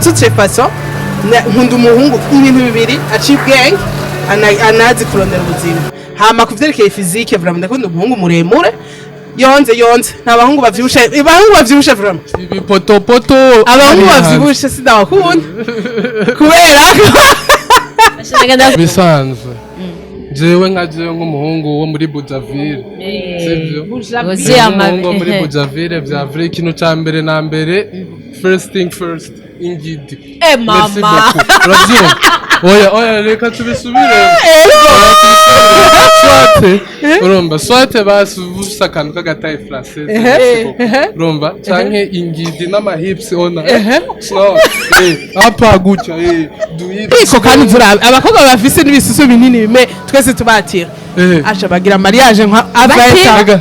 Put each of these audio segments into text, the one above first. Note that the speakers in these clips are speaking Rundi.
Toute façon, nkunda umuhungu ibintu bibiri: aciye ubwenge, anazi kurondera ubuzima. Hama kuvyerekeye physique, vraiment ndakunda umuhungu muremure, yonze yonze. Nta bahungu bavyibushe, abahungu bavyibushe vraiment. Ibipotopoto. Abahungu ari hanze. Bavyibushe sindabakunda kubera ko Bisanzwe, jewe nka jewe nk'umuhungu wo muri Bujaville, sivyo? Wuzuye. Umuhungu wo muri Bujaville vya vrai, ikintu ca mbere na mbere, first thing first, ingidi. Eh, Merci mama. beaucoup. Uravyumva? Oya, oya, reka tubisubire. Oya, tubisubire. Soit, urumva, soit basi ufise akantu k'aga taille française, merci beaucoup. Urumva, canke ingidi n'ama hips ona so apa gutya du hips. Ariko kandi turabe abakobwa bafise n'ibisusu binini bime, twese tubatira. Asha bagira mariage nka aveta. Rega,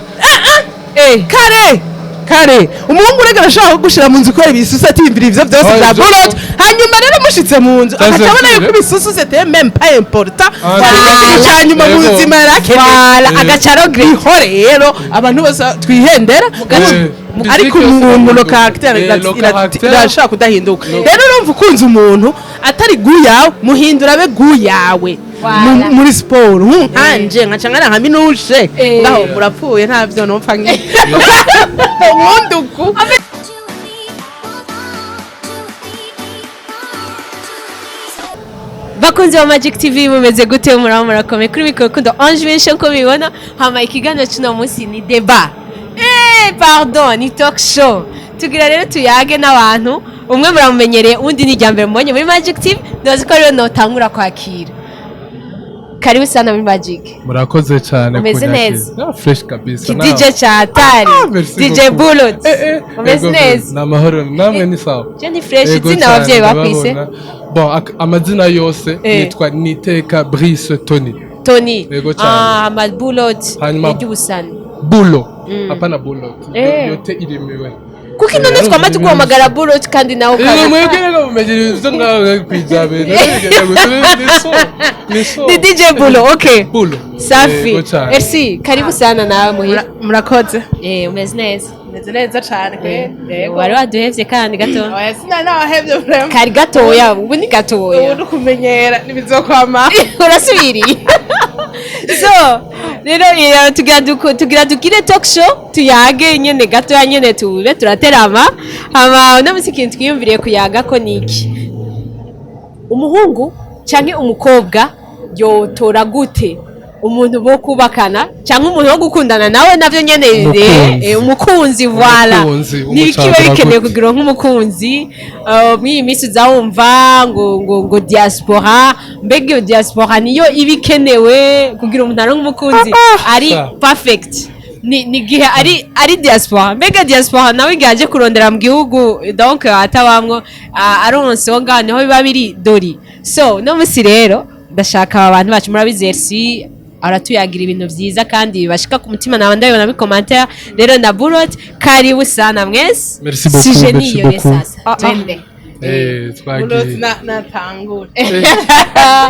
Kare kare, umuhungu rega arashaka kugushira mu nzu ukora ibisusu, atimvira ivyo vyose Oh, vya ivyo- burot. Hanyuma rero mushitse mu nzu, Ça, akaca abona c'est yuko ibisusu c'était même pas important, Ah, cyari ikintu ca nyuma mu Yego. buzima yari akeneye. Voilà, agaca regret. Niho rero abantu bose twihendera. Ariko Physique yose umuntu, le irahinduka. caractère Le caractère. irashobora kudahinduka. Rero urumva, ukunze umuntu atari goût yawe, muhindura abe goût yawe. Voilà. Muri siporo nkanje nkaca nkana nka minushe. Ngaho murapfuye, ntavyo nopfa nkunda uku. Bakunzi ba Magic TV, mumeze gute? Muraba murakomeye? Kuri mikoro kundo Ange benshi nko mubibona. Hama ikiganiro cy'uno munsi ni débat, pardon, ni talk show. Tugira rero tuyage n'abantu, umwe muramumenyereye, undi ni irya mbere mubonye muri Magic TV. Ndazi ko rero notangura kwakira. Karibu sana muri Magic. Murakoze cyane Umeze kunyakira. neza? Ah, fresh kabisa. Ki Nawe? DJ cha hatari. Ah, merci DJ beaucoup. Bullet. Umeze Yego, neza? ni amahoro, namwe ni sawa? Je ni fresh. Yego Izina cyane, abavyeyi bakwise? ndababona. Bon, amazina yose nitwa Niteka Brice Tony. Tony. Yego cyane. Ah, ama Bullet. Hanyuma- Iry'ubusani. Bulo, hapana Bullet. Yote irimiwe. Kuko none twama tuguhamagara Bullet kandi nawe Iyo mwebwe rero mumenyera ivyo ngaho kwijabe nabigenda gusa, ni so ni so. Ni DJ Bulo, okay. Bulo. Safi. Yego cyane. Merci, karibu sana nawe muhira. Murakoze. Umeze neza? Meze neza cane. Wari waduhevye kandi gato. Oya, sinanahevye vraiment. Kari gatoya, ubu ni gatoya. Ubu nukumenyera ntibizokwama. Urasubiriye. So rero tugira dukire talk show, tuyage nyene gatoya nyene, tube turaterama. Hama uno munsi ikintu twiyumviriye kuyaga ko ni iki: umuhungu canke umukobwa yotora gute umuntu wo kubakana canke umuntu wo gukundana nawe navyo nyene? Umukunzi. Umukunzi, voilà. Umukunzi, Ni iki biba umucagura bikenewe gute? kugira nk'umukunzi? Muri iyi minsi uzawumva ngo diaspora. Mbega iyo diaspora niyo iba ikenewe kugira umuntu aronke umukunzi ari perfect? Ni igihe ari diaspora. Mbega diaspora nawe igihe aje kurondera mu gihugu, donc atabamwo, aronse wo ngaho, niho biba biri dori. So no musi rero ndashaka aba bantu bacu, murabizi, Elsie aratuyagira ibintu vyiza kandi bashika ku mutima, nawe ndabibona muri commentaire. Rero na Bulot, karibu sana mwese. Merci beaucoup, Sujet merci niyo beaucoup. sasa, twende. Twagiye. Natangura.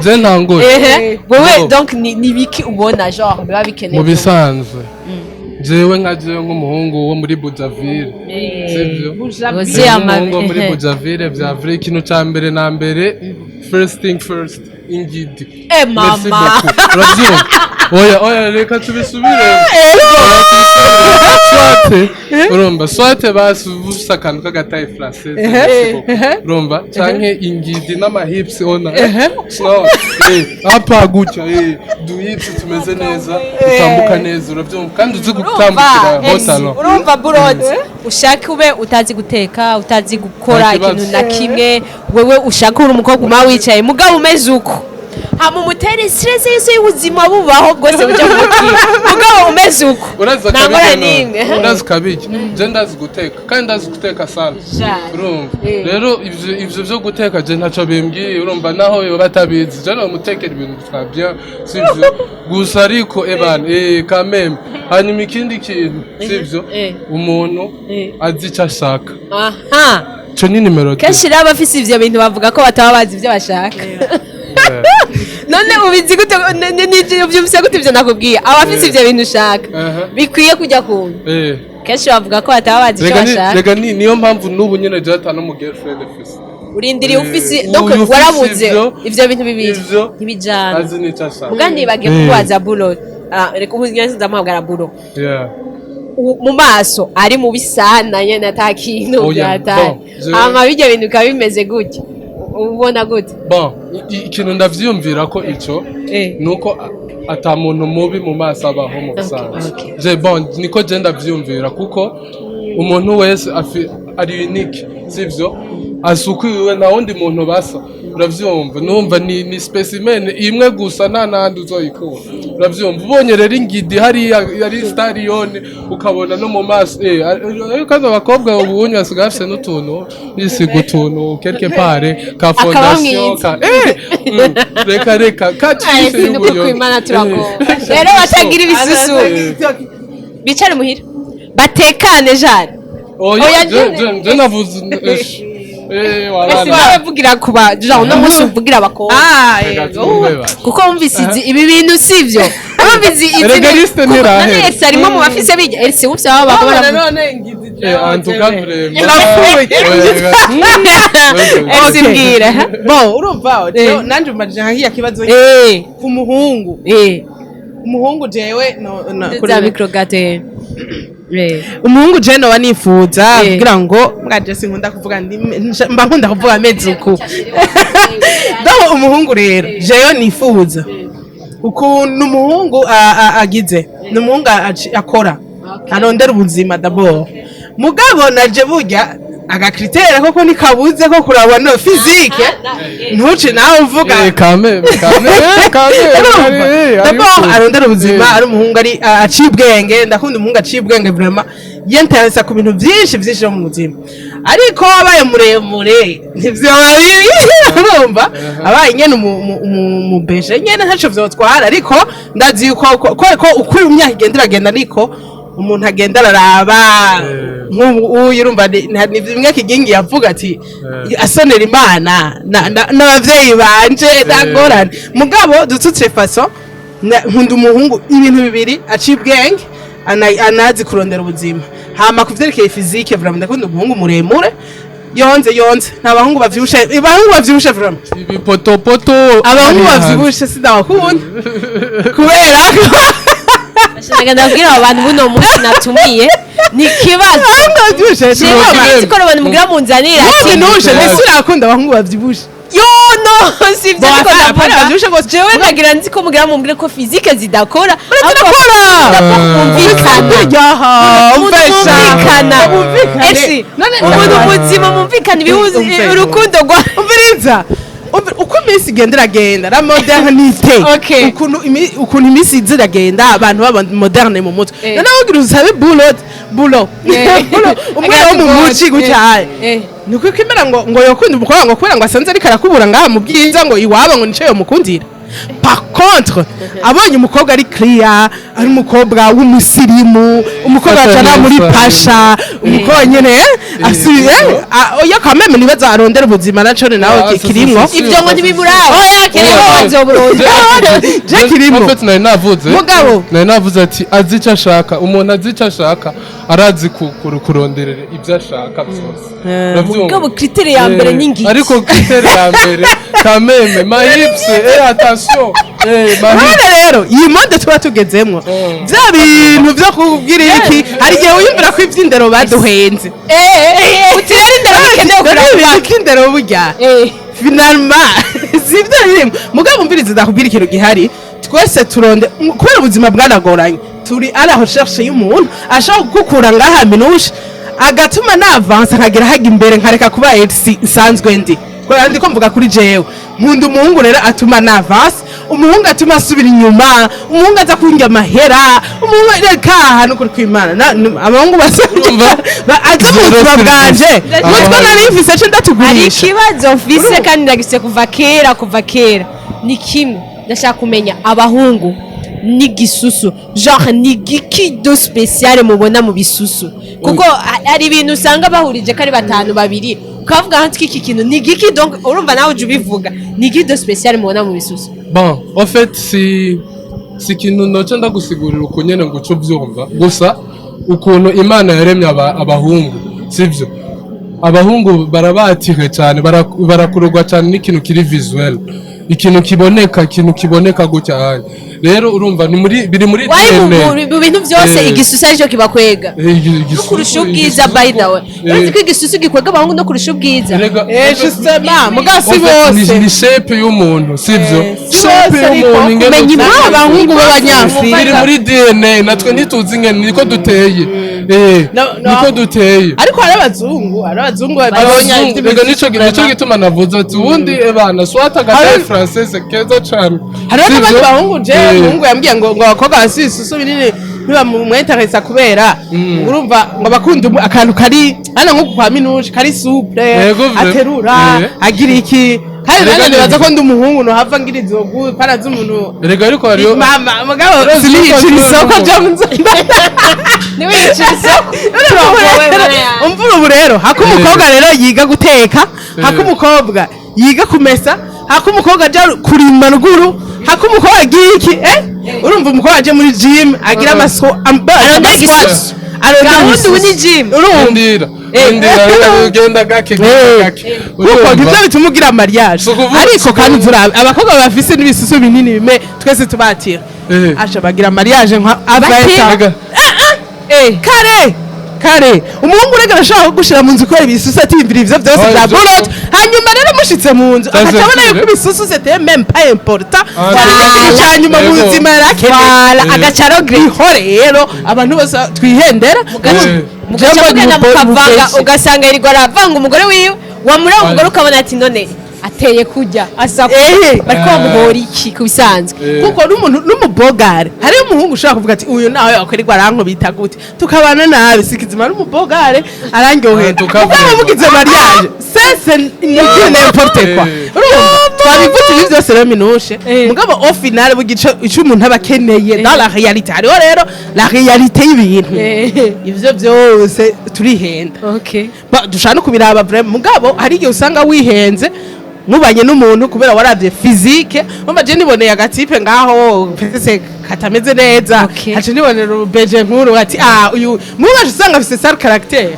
Je ntangure. Ehe, wewe. No. Donc ni biki ubona genre biba bikenewe? Mu bisanzwe, jewe nka jewe nk'umuhungu wo muri Bujaville, sivyo? Wuzuye. Umuhungu wo muri Bujaville vya vrai, ikintu ca mbere na mbere, first thing first, ingidi. Eh, Merci mama. beaucoup. Uravyumva? Oya, oya, reka tubisubire. Oya, tubisubire. Soit, urumva, soit basi ufise akantu k'aga taille française, merci beaucoup. Urumva, canke ingidi n'ama hips ona so apa gutya, du hips tumeze neza, utambuka neza, uravyumva, kandi uzi gutambukira haut talon. Urumva Burot, ushaka ube utazi guteka, utazi gukora Nta kibazo. ikintu na kimwe, wewe ushaka uri umukobwa uma wicaye, mugabo umeze uko, hama umutere stress yose y'ubuzima bubaho bwose buja kumubwira, mugabo umeze uko, Urazi nta ngorane akabirya n'imwe. none? Urazi kabirya? Je ndazi guteka kandi ndazi guteka sana. Jari. Urumva rero, ivyo vyo guteka je ntaco bimbwiye. Urumva, naho yoba batabizi, je nomutekera ibintu twa bien, sivyo? Gusa ariko ebana kameme. Hanyuma ikindi kintu, sivyo? Umuntu azi ico ashaka. Ico ni nimero deux. Kenshi rero abafise ivyo bintu bavuga ko bataba bazi ivyo bashaka. None ubizi gute? Uvyumvise gute ivyo nakubwiye? Abafise ivyo bintu ushaka bikwiye kujya kuntu, kenshi bavuga ko bataba bazi icyo Rega bashaka. Rega ni niyo mpamvu n'ubu nyene je ata no mu girlfriend mfise. Urindiriye ufise Eh, donc uyu ufise warabuze ivyo bintu bibiri ivyo ntibijana. Azi n'ico ashaka. Muga nibagiye kubaza Bulo. Ah, reka ubu nyine ndamuhamagara Bulo. Yeah. Mu maso ari mubi sana nyene, ata kintu Oya, byataye. bon, Hama bijya bintu bikaba bimeze gutya, ubona gute? Bon, ikintu ndavyiyumvira ko ico nuko ata muntu mubi mu maso abaho mu busanzwe. Je, bon, niko je ndavyiyumvira, kuko umuntu wese ari unique, sivyo? Asukuye, nta wundi muntu basa, uravyumva? Numva ni specimen imwe gusa, nta nahandi uzoyikura, uravyumva? Ubonye rero ingidi hariya yari stariyone, ukabona no mu maso, ariko kandi abakobwa ubunye basigaye bafise n'utuntu, bisiga utuntu quelque part ka Akaba fondation mwiza. ka reka reka ka Ay, twise si nukuri y'ubuyobe. kw'Imana turagowe. Rero batagira ibisusu bicare muhira batekane jane. Oya, Oya, je navuze Ese wabana. nawe vugira kuba genre uno munsi uvugira abakobwa. Ah, Reka yego. twumve ba. Kuko wumvise ibi bintu sivyo, wumvise izi Erega liste ntirahera. None Elsa arimo mu bafise bijya, Elsa wumvise aba bakobwa None baravuga. none ngize En tout cas, vraiment. Irapfuye. Oya, reka- Elsa mbwira. Bon, urumva jewe nanje umbajije nka kibazo ku muhungu. Umuhungu jewe no Za micro gate. Umuhungu jewe noba nifuza kugira ngo mwaje, sinkunda kuvuga mba nkunda kuvuga amezi uku. Donc umuhungu rero jewe nifuza ukuntu umuhungu agize ni umuhungu akora, arondera ubuzima d'abord. Mugabo naje burya aga critère koko ntikabuze ko kuraba no physique, ntuce nawe uvuga. Quand même, quand même, quand même, D'abord ariko- arondera ubuzima, ari umuhungu ari aciye ubwenge. Ndakunda umuhungu aciye ubwenge vraiment, yinteresa ku bintu byinshi byinshi byo mu buzima. Ariko abaye muremure ntivyoba bibi, urumva? Abaye nyene umubeje nyene ntaco vyotwara, ariko ndazi yuko ko uko imyaka igenda iragenda niko umuntu agenda araraba. Nk'ubu uyu urumva ni bimwe Kigingi yavuga ati asonera Imana n'abavyeyi banje ntangorane. Mugabo de toute façon nkunda umuhungu ibintu bibiri: aciye ubwenge, anazi kurondera ubuzima. Hama kuvyerekeye physique, vraiment ndakunda umuhungu muremure yonze yonze. Nta bahungu bavyibushe, abahungu bavyibushe vraiment Ibipotopoto. abahungu ari hanze. bavyibushe sindabakunda kubera ko Ndashaka ndabwira abo bantu buno munsi natumiye ni ikibazo. Abahungu bavyibushe Jewe nzi ko abantu mugira munzanira ati nuje mbese urakunda abahungu bavyibushe? Yo, no, sivyo. Bon, Ariko apana, ndavuga bavyibushe gose. Jewe nagira nzi ko mugira mumbwire ko physique zidakora. Zirakora. Mumvikana. Yaha, Umuntu umvesha. mumvikana. Mumvikane. Ese None umuntu muzima mumvikana ibihuza Umve. urukundo rwa Umviriza. Uko iminsi igenda iragenda, la modernité, ukuntu iminsi iza iragenda, abantu baba moderne mu mutwe. Noneho ugira usabe bulot bulo bulo umwana wo mu muci gutyaye, ni uko imera ngo yokunda umukobwa ngo kubera ngo asanze ariko arakubura ngaha mu bwiza, ngo iwabo ngo nico yomukundira. Par contre abonye umukobwa ari clear, ari umukobwa w'umusirimu, umukobwa Asa acana muri neza. pasha, umukobwa nyene asubiye oya, quand même nibaza arondera ubuzima naco ni nawe Ah, kirimwo. Ibyo ngo ntibimuraba. Oya, kereka wazoburonda. Je kirimo. En fait, nari navuze Mugabo. nari navuze ati azi icyo ashaka. Umuntu azi icyo ashaka arazi kuronderera ibyo ashaka byose. Uravyumva? Mugabo critère ya mbere ni ngiki? Ariko critère ya mbere quand même, ma hips, attention, ma hips. None rero iyi mode tuba tugezemwo, bya bintu byo kubwira iki, hari igihe wiyumvira ko iby'indero baduhenze. Uti rero indero bikenewe Rero kuraba. ibintu by'indero burya finalement si ibyo birimo. Mugabo umviriza, ndakubwira ikintu gihari: twese turonde kubera ubuzima bwaragoranye, turi à la recherche y'umuntu ashobora kugukura ngaha minushe, agatuma navansa nkagira hajya imbere, nkareka kuba ex nsanzwe ndi. Kubera ndiko mvuga kuri jewe, nkunda umuhungu rero atuma navansa, umuhungu atuma asubira inyuma, umuhungu aza kundya amahera, umuhungu reka ahantu kuri kwimana abahungu Urumva? aza mu Zero buzima service. bwanje Aho nutwo nari mfise ce Hari ndatugurisha. ikibazo mfise kandi ndagifise kuva kera, kuva kera. Ni kimwe ndashaka kumenya: abahungu n'igisusu, genre ni giki de spécial mubona mu bisusu? Kuko hari ibintu usanga bahurije ko ari batanu babiri, ukavuga nka iki kintu ni giki? Donc urumva nawe uje ubivuga, ni giki de spécial mubona mu bisusu? Bon, en fait, si ikintu noca ndagusigurira uko nyene ngo uce uvyumva gusa. Ukuntu Imana yaremye abahungu, sivyo? Abahungu barabatire cyane, barakururwa cyane n'ikintu kiri visuel, ikintu kiboneka, ikintu kiboneka gutya hanya. Rero urumva ni muri biri muri Wari DNA. mu bintu byose, igisusu aricyo kibakwega no kurusha ubwiza. By the way, urazi ko igisusu gikwega abahungu no kurusha ubwiza? Justement, muga si En fait, bose. Ni shape y'umuntu, sivyo? Si Shape bose, ariko y'umuntu ingene kumenya impamvu abahungu b'abanyafurika. Biri muri DNA, natwe ntituzi ingene niko duteye. No, no. Niko duteye. Ariko hari abazungu babonye. Abazungu, rega nico gituma navuze ati ubundi ebana soit agataye française keza cane. Hariho Sivyo? n'abandi bahungu. Je umuhungu yambwiye ngo abakobwa bafise ibisusu binini ntibamwinteresa kubera urumva ngo bakunda akantu kari hano nko kwa minuje, kari souple, Yego, vre. aterura, agira iki. Kandi Rega nanjye nibaza ko ndi umuhungu nohava ngira izo para z'umuntu. Erega ariko hariyo Mama, mugabo Urazi siniyicira ko isoko ryo mu nzu. Ntiwiyicire isoko. Umvura ubu rero hako umukobwa rero yiga guteka, hako umukobwa yiga kumesa, hako umukobwa aja kurima ruguru, hako umukobwa agira iki, urumva umukobwa aje muri gym agira amaso. Arondera igisusu. Arondera Gahunda ubu ni igisusu. gym. Urumva? Ndira ndira, ugenda gake gake gake. Kuko Urumva? nivyo bituma ugira mariage. Si ukuvuga- Ariko kandi turabe abakobwa bafise n'ibisusu binini bime twese tubatira, asha bagira mariage nka aveta. Rega, Kare kare umuhungu urega arashaka kugushira mu nzu kubera ibisusu, atimvira ivyo vyose Ah, vya ivyo- burot. Hanyuma rero mushitse mu nzu, Ça, akaca abona c'est yuko vrai. ibisusu c'était même pas important, Ah, cyari ikintu ca nyuma mu Yego. buzima yari akeneye. Voilà, agaca regret. Niho rero abantu bose twihendera. Mugaca mugenda mukavanga, ugasanga yirirwa aravanga umugore wiwe, wamureba umugore ukabona ati none ateye kujya asa bariko bamuhora iki ku bisanzwe? Kuko n'umuntu n'umubogare, hariyo umuhungu ushobora kuvuga ati uyu nawe yakwirirwa arankubita gute, tukabana nabi, sikizima n'umubogare arandyohera. Tukavuga. Mugabo mugize mariage sese ni n'importe quoi. Urumva twabivuze ibi byose rero minushe. Mugabo au final bugice ico umuntu aba akeneye dans la réalité, hariho rero la réalité y'ibintu, ivyo byose turihenda. Dushaka no kubiraba vraiment, mugabo hari igihe usanga wihenze mubanye n'umuntu kubera waravye physique. Umva, je niboneye agatipe ngaho pese katameze neza, haca nibonera urubeje nkuru ati ah, uyu mubaje, usanga afise sale caractère,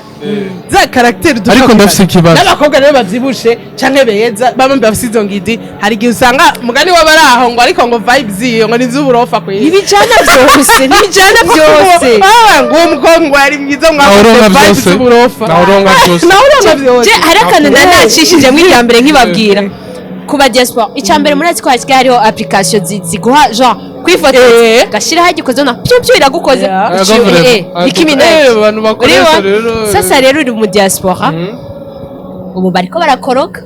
za caractère dushaka. Ariko ndafise ikibazo. N'abakobwa rero bavyibushe canke beza bamwe bafise izo ngidi, hari igihe usanga mugani w'abari aho ngo ariko ngo vibes iyo ngo ni z'uburofa kwisi. Ntibijana byose, ntibijana byose. Ah, ngo uwo mukobwa ngo yari mwiza ngo Nawe uronka afise vibes vyose. z'uburofa. Nawe uronka vyose. Nawe uronka vyose. Je hari akantu nari nacishijemo irya mbere nkibabwira kuba diaspora. Icya mbere, murazi ko hasigaye hariho application ziguha genre kwifotoza, gashyiraho igikoze na pyu pyu iragukoze. Ego, vraiment. Nicki Minaj. Abantu bakoresha Uribona? rero, Sasa rero uri mu diaspora, ubu bariko barakoroka.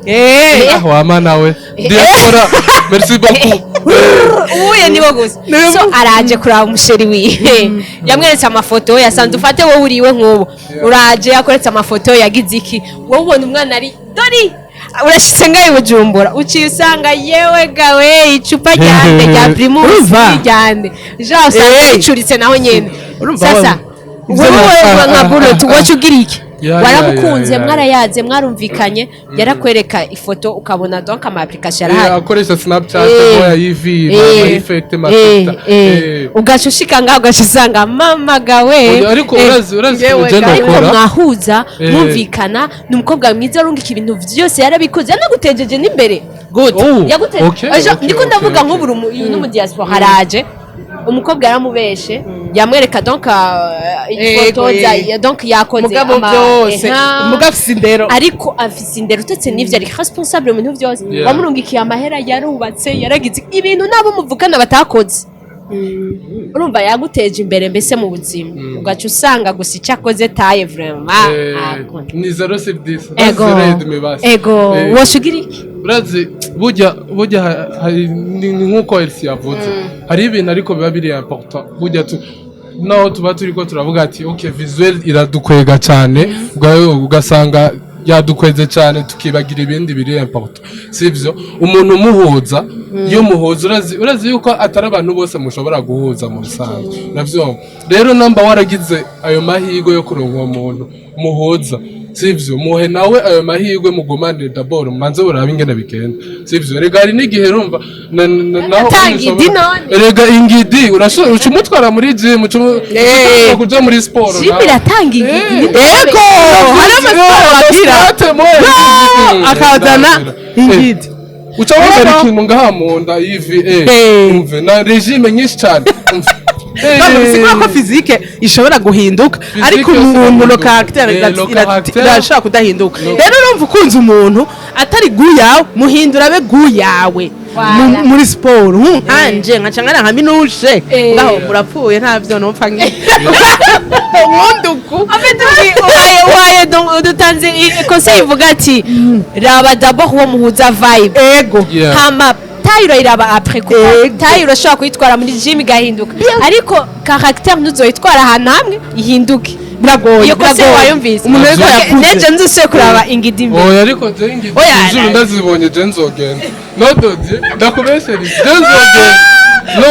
Ah, wama nawe diaspora, merci beaucoup. Ubuye niwo gusa so araje kuraba umusheri wiwe, yamweretse amafoto, yasanze ufate wowe uriwe nk'ubu uraje yakoretse amafoto yagize iki, wowe ubona umwana ari dori, urashitse ngaho i Bujumbura uciye usanga yewe gawe icupa ryande rya Primus Urumva? ryande jean usanga ricuritse naho nyene. Urumva Sasa Ivyo wowe nka Bullet wacu ugira iki? Ya, ya, Waramukunze, ya, ya. mwarayaze, mwarumvikanye, yarakwereka ifoto ukabona donc ama application arahari. Akoresha Snapchat, moya yivi ma effect ma filter. Ugaca ushika ngaho ugaca usanga mama gawe. Oya, ariko urazi Yewe, ikintu je Ariko ndakora. mwahuza, mwumvikana, ni umukobwa mwiza, arungika ibintu vyose yarabikoze, yanagutejeje n'imbere. Good. Oh, Yagute okay, Ejo, okay, ndiko okay, ndavuga okay. nk'ubu uyu ni umudiaspora haraje umukobwa yaramubeshe, yamwereka donc ifoto donc yakoze Mugabo byose mugabo afise indero. Ariko afise indero, utetse n'ivyo ari responsable mu bintu byose. Wamurungikiye amahera, yarubatse, yaragize ibintu nabo muvugana batakoze. Urumva yaguteje imbere mbese mu buzima, ugaca usanga gusa icyo akoze taye vraiment Ni 0 sur 10. Ego. Zéro et demi basi. Ego. Woshugira iki? Urazi burya ni nk'uko Elsie yavuze, hari ibintu ariko biba biri important burya tu naho tuba turiko turavuga ati ok, visuel iradukwega cyane, ugasanga yadukweze cyane tukibagira ibindi biri important, sivyo? Umuntu umuhuza, iyo muhuza, urazi yuko atari abantu bose mushobora guhuza mu bisanzwe, uravyumva? Rero namba waragize ayo mahirwe yo kuronka uwo muntu muhuza. Sivyo? Muhe nawe ayo mahirwe, mugumane d'abord, mubanze urabe ingene bigenda. Sivyo? Rega hari n'igihe urumva naho Atanga idi none. Rega ingidi urashobora uca umutwara muri gym, uca kuja muri sport. Gym iratanga ingidi? Ego, hari amasiporo bagira. Akazana ingidi. Uca wongera ikintu ngaha mu nda ivi. Umve na régime nyinshi cyane. Umve. None bisigura ko physique ishobora guhinduka, ariko yose umuntu lo irahinduka. caractère Le caractère. irashobora kudahinduka. Rero urumva, ukunze umuntu atari goût yawe, muhindura abe goût yawe. Voilà. Muri siporo nkanje nkaca nkana nka Minouche, ngaho murapfuye, ntavyo nopfa nkunduku. En fait, ubaye donc udutanze conseil ivuga ati raba d'abord uwo muhuza vibe, Ego. Hama taille urayiraba après, kuko Ego. taille urashobora kuyitwara muri gym igahinduka, ariko caractère ntuzoyitwara ahantu hamwe ihinduke. Biragoye. Iyo conseil Biragoye. wayumvise? Umuntu wese Ok, yakuze. nejo nzusubire kuraba ingidi imbere. Oya, ariko je ingidi Oya, ijuru ndazibonye, je nzogenda. No dodie, ndakubesera, je nzogenda. No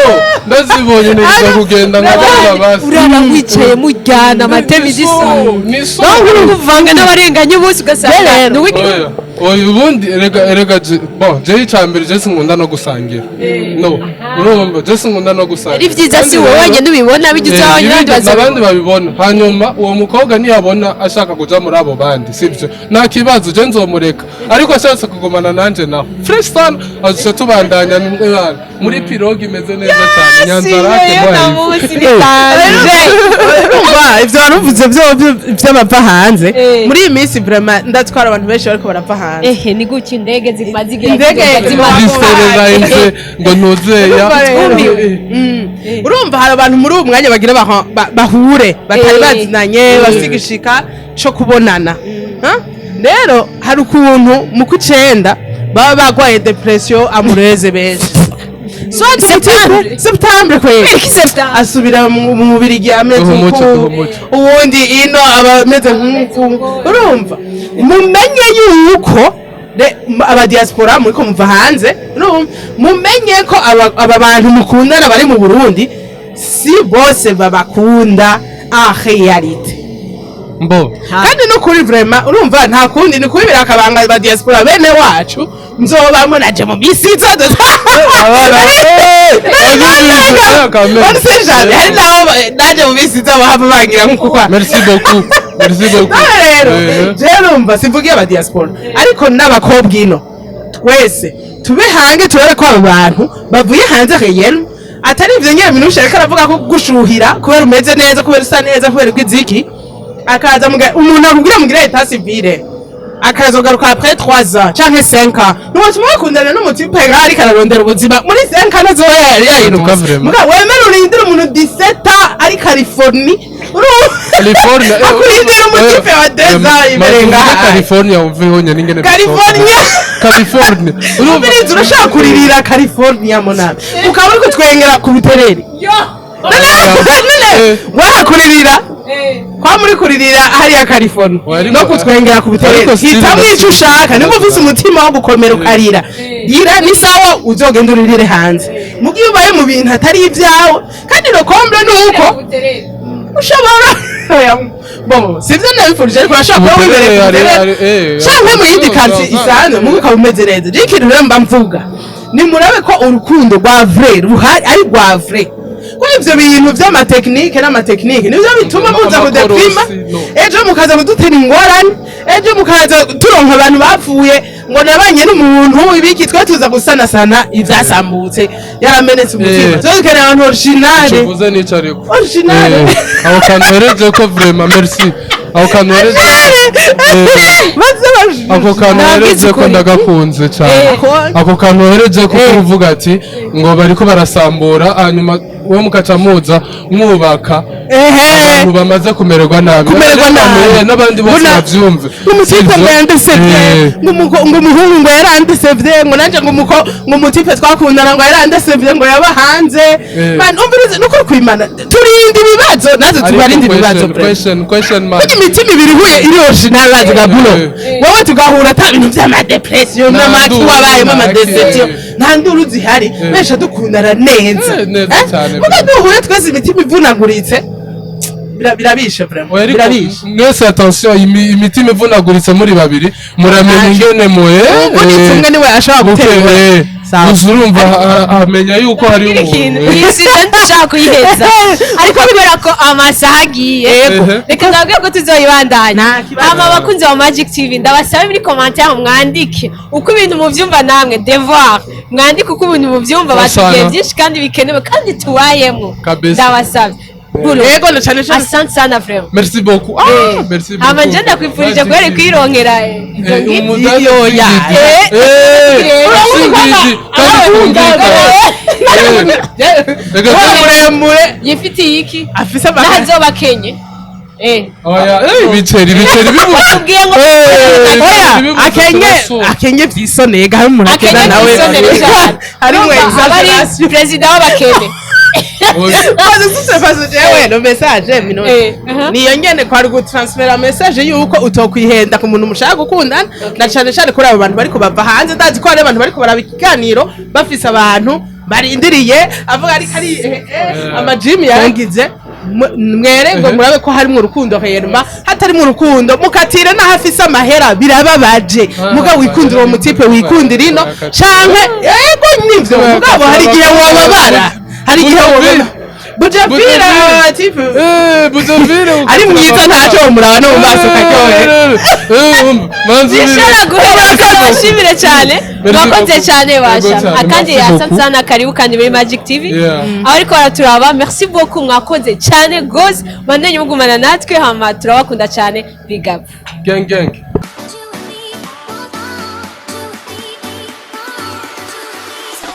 ndazibonye neza kugenda nkabona basi. Urara wicaye mujyana amatemi disa. Ni so. Naho uri kuvanga n'abarenganya umunsi ugasanga Rero. ni wiki. Oya, oya, ubundi erega bon, je icambere, je sinkunda no gusangira. No urumva, je sinkunda no gusangira. Ari byiza si Kandi wowe rero- wenyine ubibona, bigize abandi ibindi bazabibona. abandi babibona. Hanyuma uwo mukobwa niyabona ashaka kuja muri abo bandi, sibyo, nta kibazo, je nzomureka. Ariko ashatse kugumana nanje naho fresh sana, azoca tubandanya muri pirogue imeze neza cyane, Nyanzarake. Urumva ivyo waruvuze vy'abava hanze, muri iyi minsi vraiment ndatwara abantu benshi bariko barava hanze. Ehe, ni gutya indege ziguma zigira Indege Listererayinze ngo ntuzeya. Urumva rero. Urumva hari abantu muri uwo mwanya bagira bahure batari bazinanye, bafite igishika co kubonana. Ha? Rero hari ukuntu mu kw'icenda baba bagwaye dépression amoureuse benshi. So Septembre. Septembre kweli asubira mu Mubirigi ameze Duha umuco, uku, duha umuco. uwundi ino aba ameze nk'uku. Urumva, mumenye yuko abadiaspora muriko muva hanze, urumva, mumenye ko aba bantu mukundana bari mu Burundi si bose babakunda en réalité. Mbo. Kandi no kuri vraiment, urumva, nta kundi ni kubibira akabanga ba diaspora bene wacu, nzobamwe naje mu misi iza. On sait jamais, hari naho naje mu misi iza bahava bangira nkuko kwa Merci beaucoup, merci beaucoup. Nawe rero, je numva simvugiye aba diaspora, ariko n'abakobwa ino twese tube hange turabe ko abo bantu bavuye hanze réel atari ivyo nyene Minouche ariko aravuga ko gushuhira kubera umeze neza, kubera usa neza, kubera ubwiziki, akaza umuntu akubwira mugira état civil, akazogaruka après 3 ans canke 5 ans, nuwatuma bakundana n'umutipe ngaho ariko ararondera ubuzima muri 5 ans azoba En tout cas, vraiment. Muga wemere urindire umuntu 17 ans ari Californie? California. Akurindira umutipe wa 2 ans imbere ngaha. California, umveho nyene ingene. California. California, urumva. Ubirizi urashaka kuririra California monami, ukaba uri kutwengera ku Butereri. None wahakuririra kwa muri kuririra hariya California no kutwengera ku Butereri, Ariko still hitamwo ico ushaka. Niba ufise umutima wo gukomera ukarira, rira, ni sawa, uzogenda uririre hanze. Mugihe ubaye mu bintu atari ibyawe, kandi le comble ni uko ushobora, bon, sivyo nabifurije, ariko urashobora kuba wibereye ku Buterere, Buterere canke mu yindi quartier isanzwe, mugo ukaba umeze neza. Je ikintu rero mba mvuga ni murabe ko urukundo rwa vrai ruhari, ari rwa vrai, ko ivyo bintu vy'amatechnique n'amatechnique nivyo bituma muza Amakorosi, kudéprima, no. ejo mukaza kudutera ingorane, ejo mukaza turonka abantu bapfuye ngo nabanye n'umuntu ibiki. Twe tuza gusanasana ivyasambutse, yaramenetse umutima. Twe dukeneye abantu original. Uvuze n'ico ariko. Original. Aho kantu uhereje ko vraiment merci, aho kantu uhereje. Baze. Ako kantu Nabwize uhereje ko ukuri. ndagakunze cyane. Ako kantu uhereje ko kuvuga ati ngo bariko barasambura, hanyuma we mukaca muza mwubaka abantu bamaze kumererwa nabi. Kumererwa nabi. N'abandi bose bavyumve. Umutipe Sivyo? ngo yandesevye, ngo umuhungu ngo yarandesevye, ngo nanje ngo umuko ngo umutipe twakundana ngo yarandesevye, ngo yaba hanze. Man, umvirize, nukuri kwimana turinda ibibazo, natwe Ariko tubarinda ibibazo. question, question, question mark. Burya imitima ibiri ihuye iri original, bazi gabulo, wowe tugahura ata bintu vy'amadépression Nta n'amaki nduru, wabayemo nta amadéception, ki. Nta nduru zihari, benshi dukundana neza. Neza Eh? cyane. Muga duhuye twese imitima ivunaguritse. Birabishe vraiment. Oya, ariko Birabishe. Mwese attention, imitima ivunaguritse muri babiri, muramenya ingene muhe. Uvunitse umwe niwe ashobora gutera ingorane. Sawa. Gusa urumva amenya yuko hari Mbwira ikintu. umuntu. Iyi sujet ndushaka kuyiheza, ariko kubera ko amasaha agiye, Yego. reka ndababwire ko tuzoyibandanya. Nta kibazo. Hama abakunzi ba Magic TV, ndabasabe muri commentaire mwandike uko ibintu muvyumva namwe, devoir mwandike uko ibintu muvyumva. Batubwiye Sana. byinshi kandi bikenewe kandi tubayemwo. Kabisa. Ndabasabye. Bulo, Yego, na cane cane. asante sana vraiment. Merci beaucoup, ah, merci beaucoup. Hama nje ndakwifurije Magic guhere TV. kwironkera izo ngiti. Umudari Yoya. usingiti. Usingiti, kandi twumvikana. Reka Wa muremure Yifitiye iki afise amagara. nazoba kenye. Oya, ibiceri bibuze. Batubwiye ngo Oya, Ibibuze akenye turasura. akenye vyisoneye, hari umuntu akena akenye nawe kwisonera cyane. harimwo Urumva, aba ari exagération. perezida w'abakene. Oya. Parce que c'est parce que jewe no message mino niyo nyene kwari gutransfera message yuko utokwihenda ku muntu mushaka gukundana, na cane cane kuri abo bantu bariko bava hanze. Ndazi ko hari abantu bariko baraba ikiganiro bafise abantu barindiriye, avuga ariko ari amajimi yaragize mwere ngo murabe ko harimwo urukundo réellement. Hatarimo urukundo, mukatire n'aho afise amahera, birababaje. Mugabo wikundira uwo mutipe, wikundira ino canke yego nivyo. Mugabo hari igihe wobabara, hari igihe wobabara. Bujavira tipe Bujavire. Ari mwiza, ntacyo muraba no mu maso karyohe. Zishobora guhera. Ndabashimire cyane. Merci Mwakoze beaucoup. cyane basha. Yego cyane, Akandi merci asante beaucoup. sana, karibu kandi muri Magic TV. Aho ariko baraturaba, merci beaucoup, mwakoze cyane gose. Bandanye mugumana natwe, hama turabakunda cyane. Big up. Gang gang.